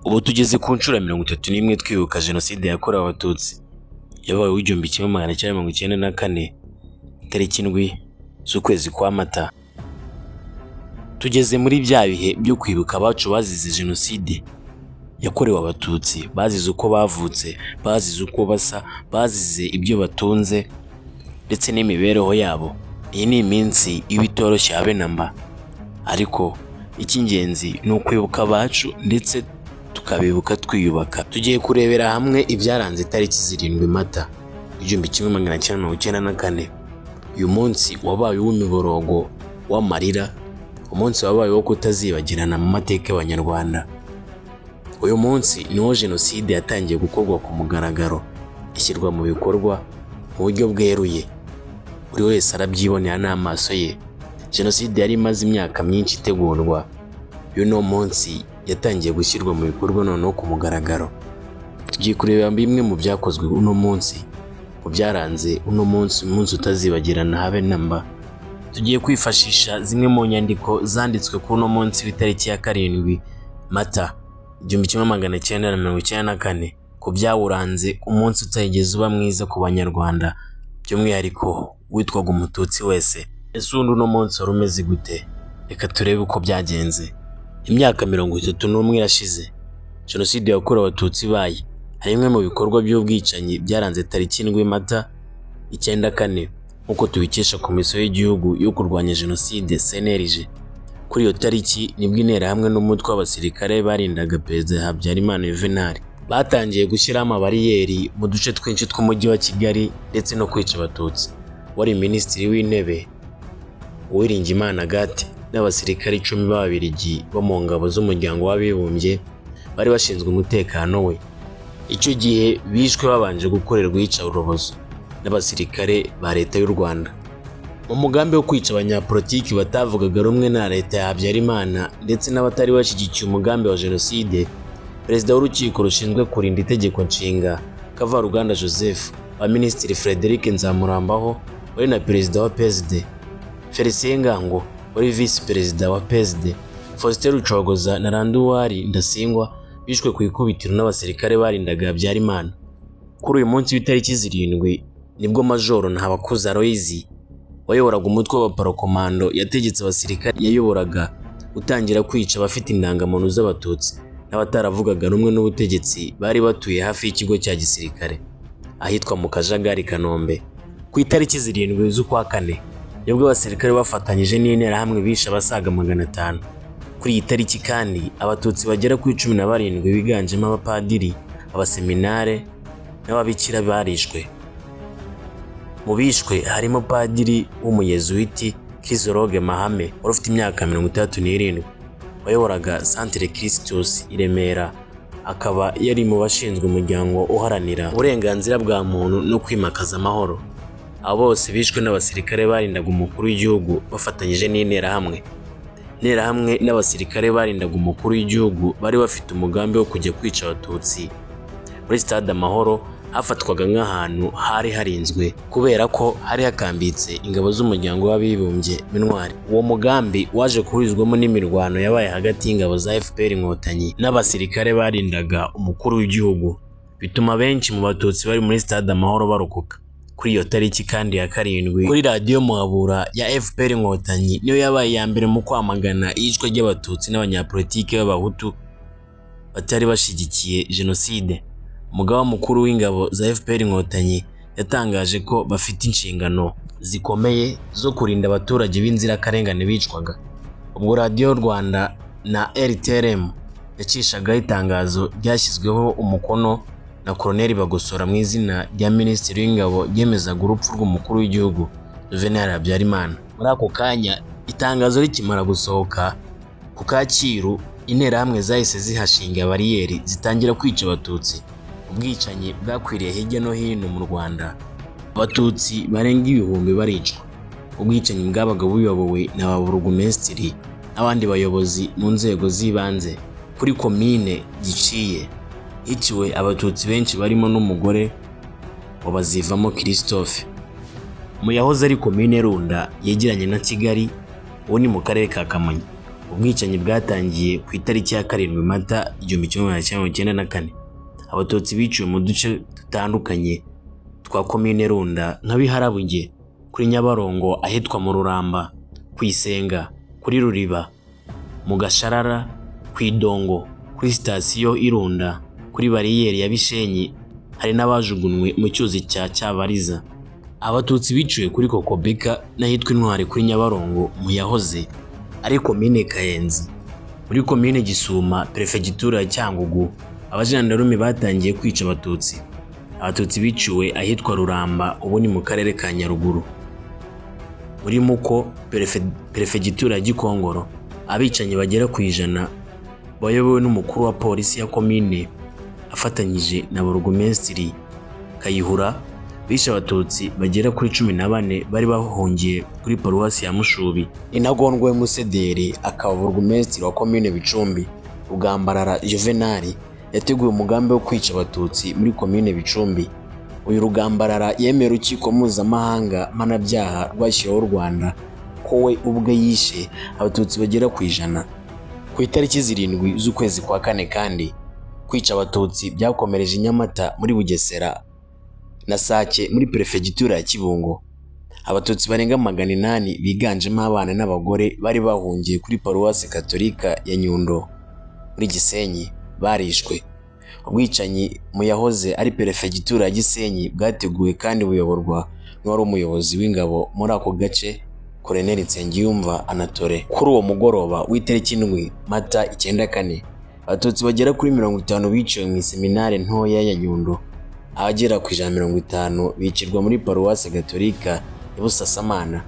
Ubu tugeze ku nshuro ya 31 twibuka Jenoside yakorewe Abatutsi yabaye 1994, tariki 7 z'ukwezi kwa Mata. Tugeze muri bya bihe byo kwibuka abacu bazize Jenoside yakorewe Abatutsi, bazize uko bavutse, bazize uko basa, bazize ibyo batunze ndetse n'imibereho yabo. Iyi ni iminsi iba itoroshye habe na mba, ariko icy'ingenzi ni ukwibuka abacu ndetse tukabibuka twiyubaka. Tugiye kurebera hamwe ibyaranze itariki 7 Mata 1994. Uyu munsi wabaye uw'imiborogo, w'amarira, umunsi wabaye uwo kutazibagirana mu mateka y'Abanyarwanda. Uyu munsi niwo Jenoside yatangiye gukorwa ku mugaragaro, ishyirwa mu bikorwa mu buryo bweruye, buri wese arabyibonera n'amaso ye. Jenoside yari imaze imyaka myinshi itegurwa, uyu ni munsi yatangiye gushyirwa mu bikorwa noneho ku mugaragaro. Tugiye kureba bimwe mu byakozwe uno munsi, mu byaranze uno munsi, umunsi utazibagirana habe na mba. Tugiye kwifashisha zimwe mu nyandiko zanditswe kuri uno munsi w'itariki ya 7 Mata 1994, ku byawuranze, umunsi utarigeze uba mwiza ku Banyarwanda, by'umwihariko witwaga Umututsi wese. Ese ubundi uno munsi wari umeze gute? Reka turebe uko byagenze. Imyaka 31 irashize Jenoside yakorewe Abatutsi ibaye. Hari bimwe mu bikorwa by'ubwicanyi byaranze tariki 7 Mata 94, nk'uko tubikesha Komisiyo y'Igihugu yo kurwanya Jenoside, CNLG. Kuri iyo tariki nibwo Interahamwe n'umutwe w'abasirikare barindaga Perezida Habyarimana Juvenal batangiye gushyiraho amabariyeri mu duce twinshi tw'umujyi wa Kigali ndetse no kwica Abatutsi. Wari Minisitiri w'Intebe Uwiringiyimana Agathe n'abasirikare 10 b'Ababiligi bo mu ngabo z'Umuryango w'Abibumbye bari bashinzwe umutekano we. Icyo gihe bishwe babanje gukorerwa iyicarubozo n'abasirikare ba Leta y'u Rwanda. Mu mugambi wo kwica abanyapolitiki batavugaga rumwe na Leta ya Habyarimana ndetse n'abatari bashyigikiye umugambi wa Jenoside, Perezida w'Urukiko rushinzwe kurinda Itegeko Nshinga, Kavaruganda Joseph, wa Minisitiri Frederic Nzamurambaho wari na Perezida wa PSD, Felicien Ngango wari Visi Perezida wa PSD, Faustin Rucogoza na Landuwari Ndasingwa bishwe ku ikubitiro n'abasirikare barindaga Habyarimana. Kuri uyu munsi w'itariki 7 nibwo Majoro Ntabakuze Aloys wayoboraga umutwe w'abaparakomando yategetse abasirikare yayoboraga gutangira kwica abafite indangamuntu z'Abatutsi n'abataravugaga rumwe n'ubutegetsi bari batuye hafi y'ikigo cya gisirikare ahitwa mu Kajagari, Kanombe. Ku itariki 7 z'ukwa kane nibwo abasirikare bafatanyije n'Interahamwe bishe abasaga 500. Kuri iyi tariki kandi Abatutsi bagera kuri 17 biganjemo abapadiri, abaseminare n'ababikira barishwe. Mu bishwe harimo padiri w'Umuyezuwiti Chrysologue Mahame wari ufite imyaka 67, wayoboraga Centre Christus i Remera, akaba yari mu bashinzwe umuryango uharanira uburenganzira bwa muntu no kwimakaza amahoro. Abo bose bishwe n'abasirikare barindaga umukuru w'igihugu bafatanyije n'Interahamwe. Interahamwe n'abasirikare barindaga umukuru w'igihugu bari bafite umugambi wo kujya kwica Abatutsi muri Stade Amahoro, hafatwaga nk'ahantu hari harinzwe kubera ko hari hakambitse ingabo z'Umuryango w'Abibumbye, MINUAR. Uwo mugambi waje kuburizwamo n'imirwano yabaye hagati y'ingabo za FPR Inkotanyi n'abasirikare barindaga umukuru w'igihugu, bituma benshi mu Batutsi bari muri Stade Amahoro barokoka. Kuri iyo tariki kandi ya 7, kuri Radiyo Muhabura ya FPR Inkotanyi niyo yabaye iya mbere mu kwamagana iyicwa ry'Abatutsi n'abanyapolitiki b'Abahutu batari bashyigikiye Jenoside. Umugaba Mukuru w'ingabo za FPR Inkotanyi yatangaje ko bafite inshingano zikomeye zo kurinda abaturage b'inzirakarengane bicwaga. Ubwo Radiyo Rwanda na RTLM yacishagaho itangazo ryashyizweho umukono na Colonel Bagosora mu izina rya Minisitiri w'Ingabo ryemezaga urupfu rw'umukuru w'igihugu Juvenal Habyarimana. Muri ako kanya itangazo rikimara gusohoka, ku Kacyiru Interahamwe zahise zihashinga bariyeri zitangira kwica Abatutsi. Ubwicanyi bwakwiriye hirya no hino mu Rwanda, Abatutsi barenga ibihumbi baricwa. Ubwicanyi bwabaga buyobowe na ba burugumesitiri n'abandi bayobozi mu nzego z'ibanze. Kuri Komine Giciye hiciwe Abatutsi benshi barimo n'umugore wa Bazivamo Christophe. Mu yahoze ari Komine Runda yegeranye na Kigali, ubu ni mu karere ka Kamonyi. Ubwicanyi bwatangiye ku itariki ya 7 Mata 1994. Abatutsi biciwe mu duce dutandukanye twa komine Runda nka Biharabuge, kuri Nyabarongo ahitwa mu Ruramba, ku Isenga, kuri Ruriba, mu Gasharara, ku Idongo, kuri sitasiyo Irunda, kuri bariyeri ya Bishenyi, hari n'abajugunywe mu cyuzi cya Cyabariza. Abatutsi biciwe kuri Kokobeka n'ahitwa Intwari kuri Nyabarongo mu yahoze ari komine Kayenzi. Muri komine Gisuma, perefegitura ya Cyangugu, abajandarume batangiye kwica Abatutsi. Abatutsi biciwe ahitwa Ruramba, ubu ni mu karere ka Nyaruguru. Muri Muko, perefegitura ya Gikongoro, abicanyi bagera ku 100 bayobowe n'umukuru wa polisi ya komine afatanyije na burugumesitiri Kayihura bishe Abatutsi bagera kuri 14 bari bahungiye kuri paruwasi ya Mushubi. Intagondwa y'Umusederi akaba burugumesitiri wa komine Bicumbi, Rugambarara Juvenal, yateguye umugambi wo kwica Abatutsi muri komine Bicumbi. Uyu Rugambarara yemeye urukiko mpuzamahanga mpanabyaha rwashyiriweho u Rwanda ko we ubwe yishe Abatutsi bagera ku 100. Ku itariki 7 z'ukwezi kwa kane kandi, kwica Abatutsi byakomereje i Nyamata muri Bugesera na Sake muri perefegitura ya Kibungo. Abatutsi barenga 800 biganjemo abana n'abagore bari bahungiye kuri paruwasi Katolika ya Nyundo muri Gisenyi barishwe. Ubwicanyi mu yahoze ari perefegitura ya Gisenyi bwateguwe kandi buyoborwa n'uwari umuyobozi w'ingabo muri ako gace, Colonel Nsengiyumva Anatole. Kuri uwo mugoroba w'itariki 7 Mata 94, Abatutsi bagera kuri 50 biciwe mu iseminari ntoya ya Nyundo, abagera ku 150 bicirwa muri paruwasi Gatolika ya Busasamana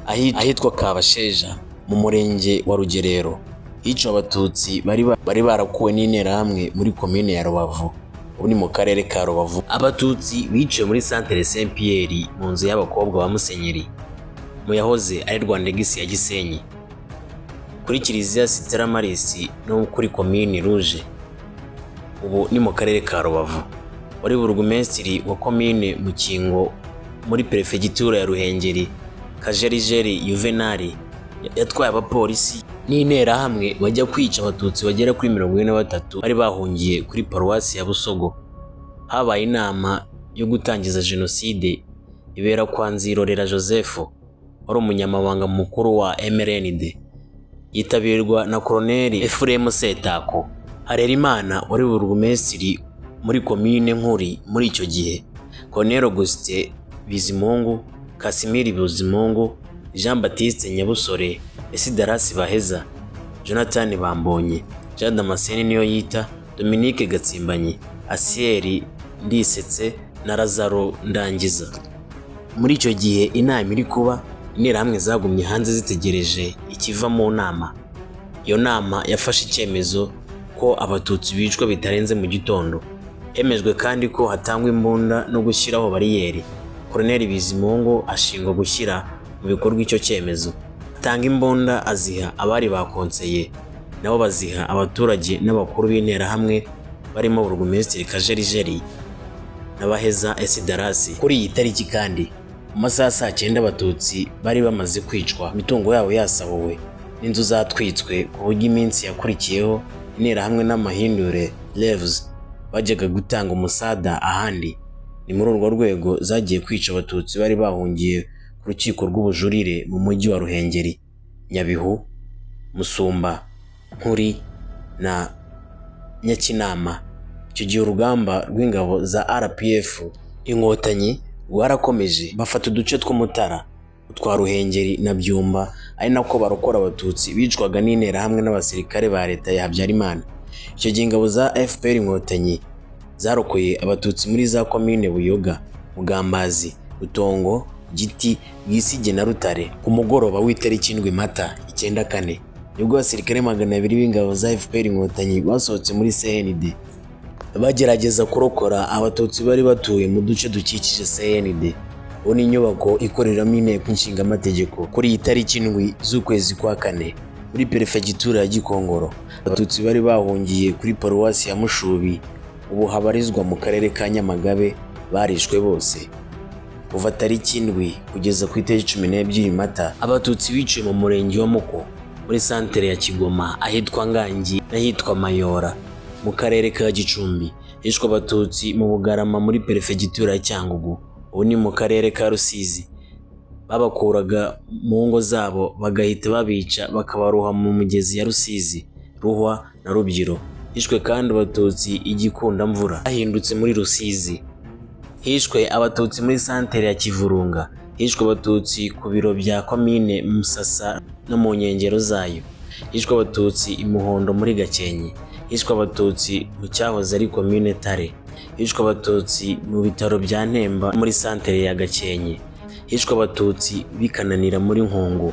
ahitwa Kabasheja mu murenge wa Rugerero. Hiciwe Abatutsi bari barakuwe n'Interahamwe muri komine ya Rubavu, ubu ni mu karere ka Rubavu. Abatutsi biciwe muri Centre Saint Pierre mu nzu y'abakobwa ba Musenyeri mu yahoze ari Rwandegisi ya Gisenyi, kuri Kiliziya Stella Maris no kuri komini Rouge, ubu ni mu karere ka Rubavu. Wari burugumesitiri wa komine Mukingo muri perefegitura ya Ruhengeri, Kajerijeri Juvenal, yatwaye abapolisi n'interahamwe bajya kwica Abatutsi bagera kuri 43 bari bahungiye kuri paruwasi ya Busogo. Habaye inama yo gutangiza jenoside ibera kwa Nzirorera Joseph wari umunyamabanga mukuru wa MRND, yitabirwa na Colonel Ephraim Setako Harerimana wari burugumesitiri muri komine Nkuri muri icyo gihe, Colonel Augustin Bizimungu, Casimir Bizimungu, Jean Baptiste Nyabusore, Esidarasi Baheza, Jonathan Bambonye, Jean Damascene Niyoyita, Dominique Gatsimbanyi, Asieri Ndisetse na Lazaro Ndangiza. Muri icyo gihe inama iri kuba, interahamwe zagumye hanze zitegereje ikiva mu nama. Iyo nama yafashe icyemezo ko Abatutsi bicwa bitarenze mu gitondo. Hemejwe kandi ko hatangwa imbunda no gushyiraho bariyeri. Colonel Bizimungu ashingwa gushyira mu bikorwa icyo cyemezo. Atanga imbunda aziha abari ba konseye, nabo baziha abaturage n'abakuru b'interahamwe barimo burugumesitiri Kajerijeri n'Abaheza Esidarasi. Kuri iyi tariki kandi mu masaha ya saa 9 Abatutsi bari bamaze kwicwa, imitungo yabo yasahuwe n'inzu zatwitswe, ku buryo iminsi yakurikiyeho interahamwe n'amahindure Leves bajyaga gutanga umusada ahandi. Ni muri urwo rwego zagiye kwica Abatutsi bari bahungiye ku rukiko rw'ubujurire mu mujyi wa Ruhengeri, Nyabihu, Musumba, Nkuri na Nyakinama. Icyo gihe urugamba rw'ingabo za RPF Inkotanyi rwarakomeje, bafata uduce tw'Umutara, utwa Ruhengeri na Byumba, ari nako barokora Abatutsi bicwaga n'interahamwe n'abasirikare ba leta ya Habyarimana. Icyo gihe ingabo za FPR Inkotanyi zarokoye Abatutsi muri za komine Buyoga, Mugambazi, Rutongo, Giti, Bwisige na Rutare. Ku mugoroba w'itariki 7 Mata 94 nibwo abasirikare 200 b'ingabo za FPR Inkotanyi basohotse muri CND bagerageza kurokora Abatutsi bari batuye mu duce dukikije CND, ubu ni inyubako ikoreramo inteko nshingamategeko. Kuri iyi tariki 7 z'ukwezi kwa kane muri perefegitura ya Gikongoro, Abatutsi bari bahungiye kuri paruwasi ya Mushubi, ubu habarizwa mu karere ka Nyamagabe, barishwe bose. Kuva tariki 7 kugeza ku itariki 12 Mata, Abatutsi biciwe mu murenge wa Muko. muri santere ya Kigoma ahitwa Ngangi n'ahitwa Mayora mu karere ka Gicumbi. Hishwe Abatutsi mu Bugarama muri perefegitura ya Cyangugu, ubu ni mu karere ka Rusizi. Babakuraga mu ngo zabo bagahita babica bakabaroha mu mugezi ya Rusizi, Ruhwa na Rubyiro. Hishwe kandi Abatutsi i Gikundamvura hahindutse muri Rusizi. Hishwe Abatutsi muri santere ya Kivurunga. Hishwe Abatutsi ku biro bya komine Musasa no mu nkengero zayo. Hishwe Abatutsi i Muhondo muri Gakenke. Hishwe Abatutsi mu cyahoze ari komine Tare. Hishwe Abatutsi mu bitaro bya Ntemba muri santere ya Gakenke. Hishwe Abatutsi bikananira muri Nkungu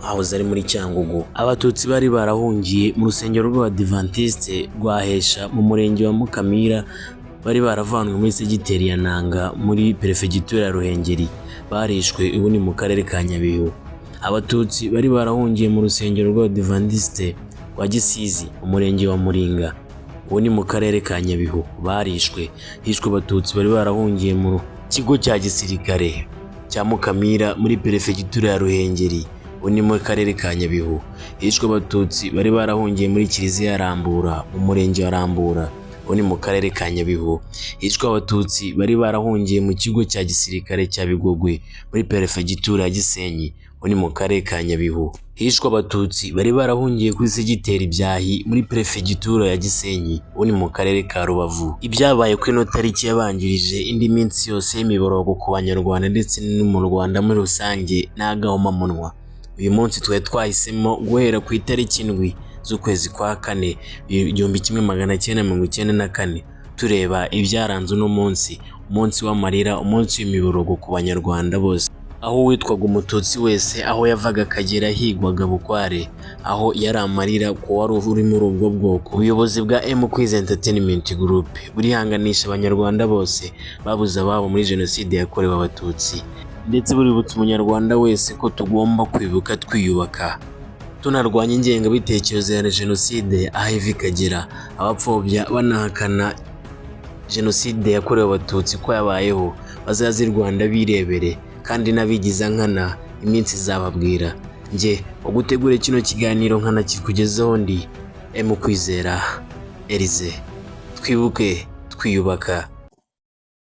hahoze ari muri Cyangugu. Abatutsi bari barahungiye mu rusengero rw'Abadivantisite rwa Hesha mu murenge wa Mukamira bari baravanwe muri segiteri ya Nanga muri perefegitura ya Ruhengeri barishwe, ubu ni mu karere ka Nyabihu. Abatutsi bari barahungiye mu rusengero rw'Abadivantisite rwa Gisizi mu murenge wa Muringa, ubu ni mu karere ka Nyabihu, barishwe. Hishwe Abatutsi bari barahungiye mu kigo cya gisirikare cya Mukamira muri perefegitura ya Ruhengeri, ubu ni mu karere ka Nyabihu. Hishwe Abatutsi bari barahungiye muri kiliziya ya Rambura mu murenge wa Rambura, ubu ni mu karere ka Nyabihu. Hishwe Abatutsi bari barahungiye mu kigo cya gisirikare cya Bigogwe muri perefegitura ya Gisenyi, ubu ni mu karere ka Nyabihu. Hishwe Abatutsi bari barahungiye kuri segiteri Byahi muri perefegitura ya Gisenyi, ubu ni mu karere ka Rubavu. Ibyabaye kuri ino tariki yabanjirije indi minsi yose y'imiborogo ku Banyarwanda ndetse no mu Rwanda muri rusange ni agahomamunwa. Uyu munsi twari twahisemo guhera ku itariki 7 z'ukwezi kwa kane 1994 tureba ibyaranze uno munsi, umunsi w'amarira, umunsi w'imiborogo ku Banyarwanda bose, aho uwitwaga Umututsi wese aho yavaga akagera higwaga bukware, aho yari amarira ku wari uri muri ubwo bwoko. Ubuyobozi bwa M Quiz Entertainment Group burihanganisha Abanyarwanda bose babuze ababo muri Jenoside yakorewe Abatutsi, ndetse buributsa Umunyarwanda wese ko tugomba kwibuka twiyubaka, tunarwanya ingengabitekerezo ya Jenoside aho iva ikagera. Abapfobya banahakana Jenoside yakorewe Abatutsi ko yabayeho bazaze i Rwanda birebere, kandi n'abigiza nkana iminsi izababwira. Njye ugutegure kino kiganiro nkanakikugezaho ndi M Kwizera Elize. Twibuke twiyubaka.